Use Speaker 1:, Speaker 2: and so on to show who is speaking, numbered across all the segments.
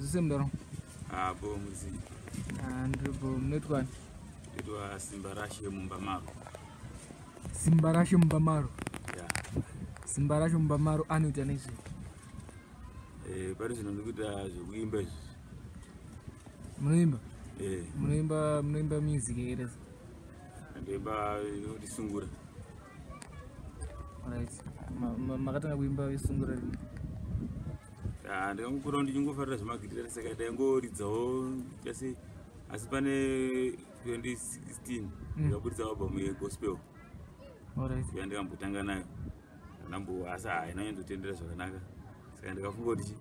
Speaker 1: Zvise mudaro.
Speaker 2: Ah, bo muzi.
Speaker 1: Ah, ndiripo munoitwa
Speaker 2: Nditwa Simba Rashe Mumba Maro.
Speaker 1: Simba Rashe Mumba Maro.
Speaker 2: Yeah.
Speaker 1: Simba Rashe Mumba Maro anoita nezvei?
Speaker 2: Eh, pari zvino ndikuita zvekuimba izvi.
Speaker 1: Munoimba?
Speaker 2: Eh.
Speaker 1: Munoimba music here?
Speaker 2: Ndoimba inoti sungura.
Speaker 1: Alright. Makatanga kuimba sungura rini?
Speaker 2: Ah, ndakangokura ndichingofarira zvemagitare saka ndaingoridzawo chase asi pane 2016 ndikaburitsa album yegospel.
Speaker 1: Alright.
Speaker 2: Ya ndikambotanga nayo. Ndambo asi haina kunyatsotendera zvakanaka. Saka ndikafunga kuti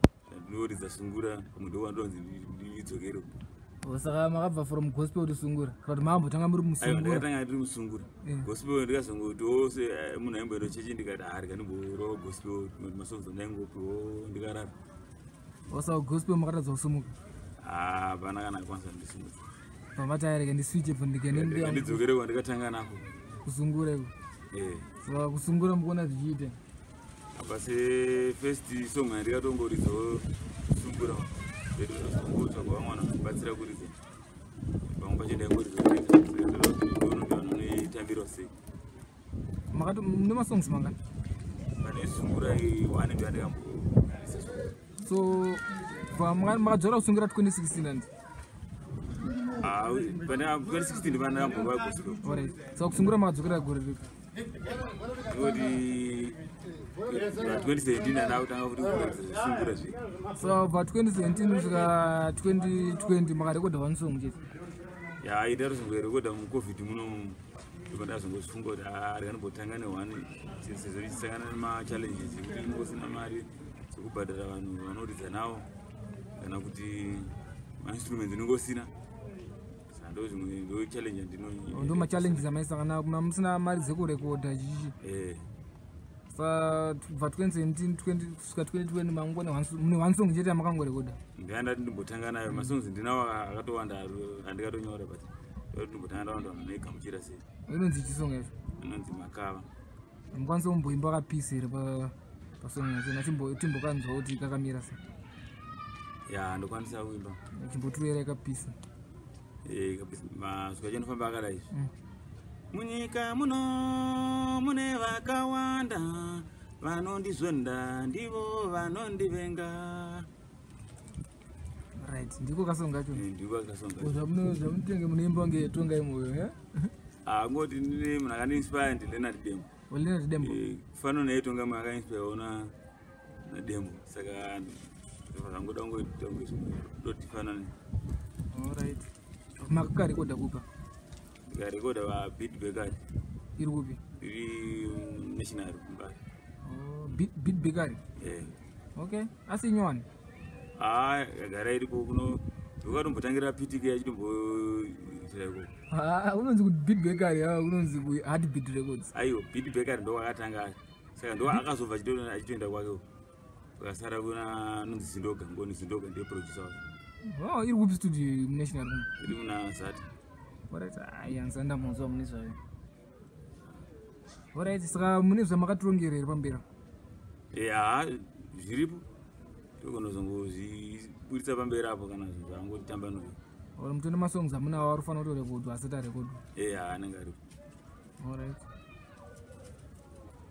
Speaker 2: ndinoridza sungura pamwe ndokwandonzi ndidzokere.
Speaker 1: Saka makabva from gospel to sungura kana kuti makambotanga muri musungura?
Speaker 2: Ndakatanga ndiri musungura. Gospel ndikazongotiwo munhu aimboenda chechi ndikati hari kandimborova gospel masongs andaingopiwo ndikarara.
Speaker 1: Saka gospel makatadza kusimuka?
Speaker 2: Hapana kana akwanisa kundisimudza.
Speaker 1: Pamati ayi rega ndiswitche bvo ndigende
Speaker 2: ndidzokere kwandikatanga nako.
Speaker 1: Kusungura iko. Saka kusungura mukuona zvichiita?
Speaker 2: Apa se first song yandikatongoridzawo sungura. Ndozongotsvaga vamwe vanhu vanobatsira kuridza. Pamwe pacho ndaingoridza ndega kuti vanoitambirawo sei.
Speaker 1: Makati mune masongs mangani?
Speaker 2: Pane sungura one ndo yandikamboisa.
Speaker 1: So makadzora kusungura 2016 and?
Speaker 2: Ah, pane 2016 ndipandakambova gospel.
Speaker 1: Alright. Saka kusungura makadzokera gore ripi?
Speaker 2: Ndoti 2017 ndanda kutanga futi kuridza zvisungura zve.
Speaker 1: So pa 2017 kusvika 2020 makarekodha one song chete?
Speaker 2: Ya, ida rizongorekodha muCovid muno ndipo ndazongozvifunga kuti rikanombotanga ne1 sezvo richisangana nemachallenges ekuti ringosina mari dzekubhadhara vanhu vanoridza navo kana kuti mainstruments inongosina. Saka ndo zvimwe ndo challenge yandino
Speaker 1: Ndo machallenges amaisangana kuna musina mari dzekurekodha chichi. Saka kubva 2017 kusvika 2020 mangone mune one song chete yamakangorekodha?
Speaker 2: Ndanga ndati ndimbotanga nayo masongs ndinawo akatowanda andikatonyora but ndati ndimbotanga ndaona vanhu vanoigamuchira sei.
Speaker 1: Inonzi chi song yacho?
Speaker 2: Inonzi Makava.
Speaker 1: Mukwanisa kumboimba kapisi here pasong yacho? Timbokanzwa kuti kakamira sei?
Speaker 2: Ya, ndokwanisa kuimba.
Speaker 1: Chimbotiwera kapisi.
Speaker 2: Kapisi masvika acho anofamba akadai izvi. Munyika muno mune vakawanda vanondizonda ndivo vanondivenga.
Speaker 1: Right, ndiko kasong kacho.
Speaker 2: Ndiko kasong kacho.
Speaker 1: Zvamunotenge munoimba kunge Tongai Moyo, eh?
Speaker 2: Ah, ngoti ndine munhu akandiinspire ndi Leonard Dembo.
Speaker 1: Leonard Dembo.
Speaker 2: Fano naye Tongai Moyo akainspire na Dembo. Saka zvangoda kungoita kunge zvotifanane.
Speaker 1: Alright. Makarekodha kupa?
Speaker 2: Ndikarekodha pa Beat Bakery.
Speaker 1: Iri kupi?
Speaker 2: Iri National Mbare.
Speaker 1: Oh, Beat Bakery? Okay. Asi inyowani?
Speaker 2: Ah, yagara iripo kuno. Ukatombotangira PTK yachitomboitira ikoko.
Speaker 1: Ah, unonzi ku Beat Bakery, unonzi ku Heartbeat Records.
Speaker 2: Aiwa, Beat Bakery ndo wakatanga. Saka ndo akazobva achitoenda kwake. Akasara kuna nonzi Zindoga, ngoni Zindoga ndiye producer wake.
Speaker 1: Oh, iri kupi studio National kuno?
Speaker 2: Iri muna Zati.
Speaker 1: Alright, ayi anzanda munzwa mune zvayo. Alright, saka mune zvamakatirongera here pamberi?
Speaker 2: Ya, zviripo. Tokonozongozviburitsa pamberi apo kana zvangotamba noyo.
Speaker 1: Ora mutone masongs amunawo ari kufanira kutorekodwa asati arekodwa.
Speaker 2: Anenge aripo.
Speaker 1: Alright.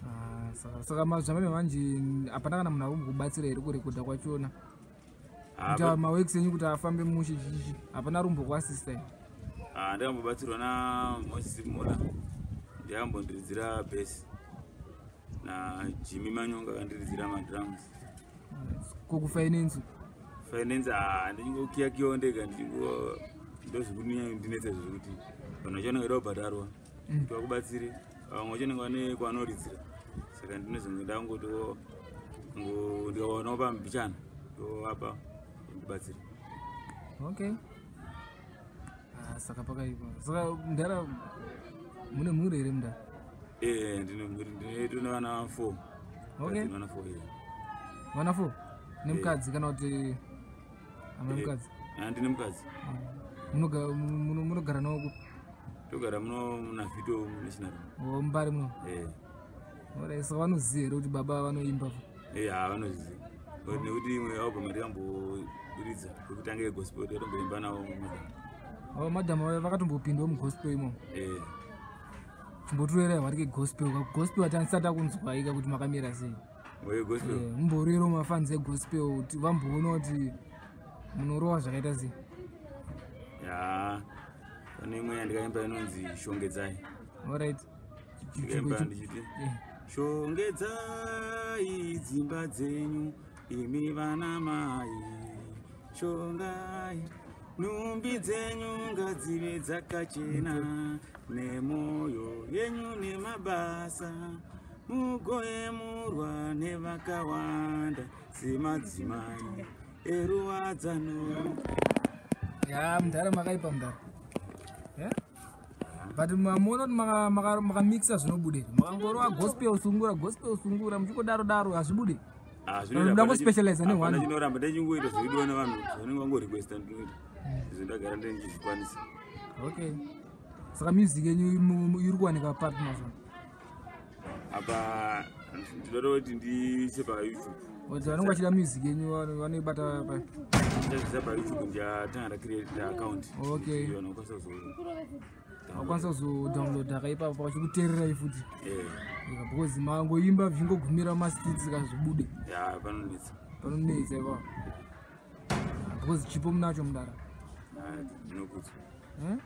Speaker 1: Ah, saka zvamene manje hapana kana munhu ari kumbokubatsira here kurekodha kwachona? Kuti maworks enyu kuti afambe mushe chichi hapana ari kumbokuasista here?
Speaker 2: Ah, ndakambobatsirwa na Moses Mola. Ndakambondiridzira bass. Na Jimmy Manyonga akandiridzira madrums.
Speaker 1: Ko kufinance?
Speaker 2: Finance, ndichingokiyakiyawo ndega ndichingo ndozvekundinetsa izvo zvekuti vanhu vacho vanenge vaida kubhadharwa kuti vakubatsire, vamwe vacho vanenge vane kwavanoridzira. Saka ndinozonge ndangotiwo ndikawanawo pambichana ndovapa kundibatsira.
Speaker 1: Okay. Ah, saka pakaipa. Saka mudhara mune mhuri here mudhara?
Speaker 2: Ndine mhuri, ndine vana 4.
Speaker 1: Okay.
Speaker 2: Vana 4, eh.
Speaker 1: Vana 4? Nemukadzi kana kuti hamuna mukadzi?
Speaker 2: Ndine mukadzi.
Speaker 1: Munogara nawo kupi?
Speaker 2: Togara muno muna Vito National.
Speaker 1: Oh, Mbare muno? Alright, saka vanoziva here kuti baba vanoimba?
Speaker 2: Vanoziva. Nekuti imwe album yandikamboridza yekutanga yegospel, ndikatomboimba navo madam.
Speaker 1: Oh, madam vakatombopindawo mugospel imomo?
Speaker 2: Eh.
Speaker 1: Chimbotorerai hwari kegospel, kagospel atandisati takunzwaika kuti makamira sei.
Speaker 2: Wegospel?
Speaker 1: Eh, mumborero mafans egospel kuti vamboona kuti munorova zvakaita sei.
Speaker 2: Ya, pane imwe yandikaimba inonzi Shongedzai.
Speaker 1: Alright.
Speaker 2: Ndikaimba ndichiti: Shongedzai dzimba dzenyu, imi vana mai, shongai nhumbi dzenyu, ngadzive dzakachena nemwoyo yenyu nemabasa, mugoyemurwa nevakawanda semadzimai eruwadzano.
Speaker 1: Ya, mudhara, makaipa mudhara. Eh? But mamuona kuti makamixa zvinobude, makangorova gospel, sungura, gospel, sungura, muchingodaro daro hazvibude. Unoda kuspecialize ne one.
Speaker 2: Chinoramba ndechingoita zviridiwa nevanhu, zvanenge vangorequesta, ndinoita izvo, ndagara ndechizvikwanisa.
Speaker 1: Okay, saka music yenyu iri kuwanika papi mazuva?
Speaker 2: Apa ndinoda kuti ndiise paYouTube.
Speaker 1: Kuti vanenge vachida music yenyu vanoibata pa?
Speaker 2: Ndichazviisa paYouTube, ndichatanga ndacreate account. Vanhu vakwanisa kuzo
Speaker 1: Vakwanisa kuzodownloada kaipapo vachikuteererai futi.
Speaker 2: Eh.
Speaker 1: Yeah, because mangoimba zvichingogumira mumastreets kazvibude.
Speaker 2: Ya, panonetsa.
Speaker 1: Panonetsa ipapo, because chipo munacho mudara.
Speaker 2: Ndinokudzwa.
Speaker 1: Eh?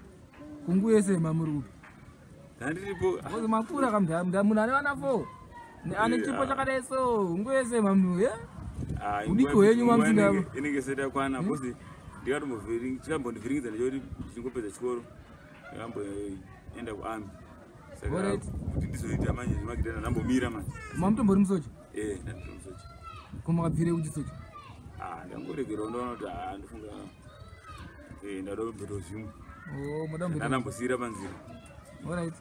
Speaker 1: Kungu yese mamuri kupi?
Speaker 2: Ndandiripo.
Speaker 1: Because makura kamudhara, munhu ane vana 4 ane chipo chakadai, so ungu yese mamu ye Udiki hwenyu mamusinga-
Speaker 2: Inenge isati yakwana, because chikambondivhiringidza ndechekuti ndichingopedza chikoro ndakamboenda kuarmy, saka kuti ndizoita manje zvemagitara ndambomira manje.
Speaker 1: Mamutombori musoja?
Speaker 2: Eh, ndandiri musoja.
Speaker 1: Ko makabvire kuchisoja?
Speaker 2: Ah, ndangoregerawo, ndaona kuti ah, ndofunga ndada kumboitawo zvimwe.
Speaker 1: Oh, muda kumboita-
Speaker 2: Ndandambosiyira panzira.
Speaker 1: Alright,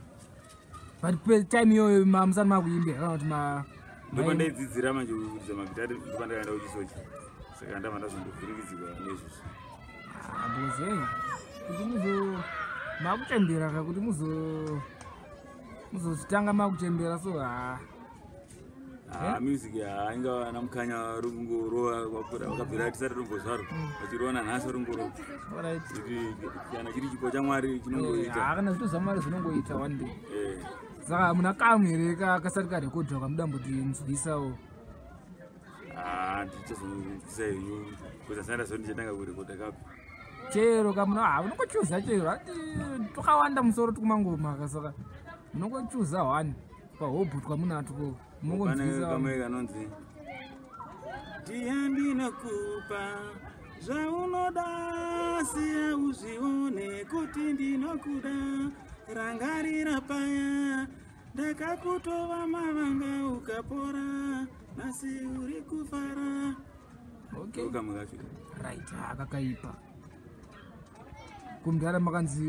Speaker 1: but time iyoyo mamusati makuimbe kana kuti ma
Speaker 2: Ndopandaidzidzira manje kuridza magitari, ndopandakaenda kuchisoja, saka ndabva ndazondovhiringidzika neizvozvo.
Speaker 1: Ah, because hey, kuti muzo makuchembera ka, kuti muzozvitanga makuchembera, so ha.
Speaker 2: Ah, music hainga vana Mukanya vari kungorova vakura, vakabvira tisati tombozvarwa vachirova, nanhasi vari kungorova. Kuti kana chiri chipo chaMwari chinongoita.
Speaker 1: Ha, kana zvito zvaMwari zvinongoita one day.
Speaker 2: Eh.
Speaker 1: Saka muna kamwe here kasati karekodha kamuda mboti nzwisawo?
Speaker 2: Ah, ndichazonzwisa henyu because asati ndaziva ndichatanga kurekodha kapi.
Speaker 1: Chero kamuna, ha, unongochuza chero, ati twakawanda musoro tukumangoma ka, saka munongochuza one pahobhu twamunatwo.
Speaker 2: Pane
Speaker 1: Munongonzwisa.
Speaker 2: kamwe kanonzi Ndiye ndinokupa zvaunoda, siya uzvione kuti ndinokuda, rangarira paya ndakakutova mavanga ukapora, nhasi uri kufara. Kamwe kacho.
Speaker 1: Right, ha, kakaipa kumudhara. Makanzi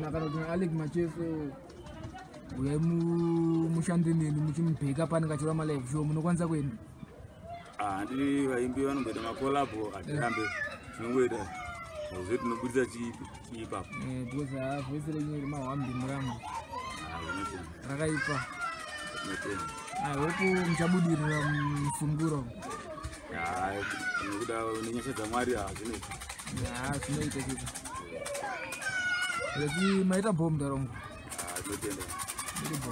Speaker 1: nakana kuti Alec Macheso uyai mushande neni, muchimubheka panenge achirova malive show, munokwanisa kuenda?
Speaker 2: Ah, handiri vaimbi vanomboita macollabo, hatirambe, tinongoita zve tinobudisa chiipapo.
Speaker 1: Eh, because ha, voice renyu rimahwambi murangu.
Speaker 2: Ah, zvinotenda.
Speaker 1: Rakaipa.
Speaker 2: Zvinotenda.
Speaker 1: I hope muchabudirira musungura.
Speaker 2: Ya, nekuda nenyasha dzaMwari hazvinoita.
Speaker 1: Ya, zvinoita chete. Reti maita bho, mudarongo.
Speaker 2: Ah, zvinotenda.
Speaker 1: Iri bho.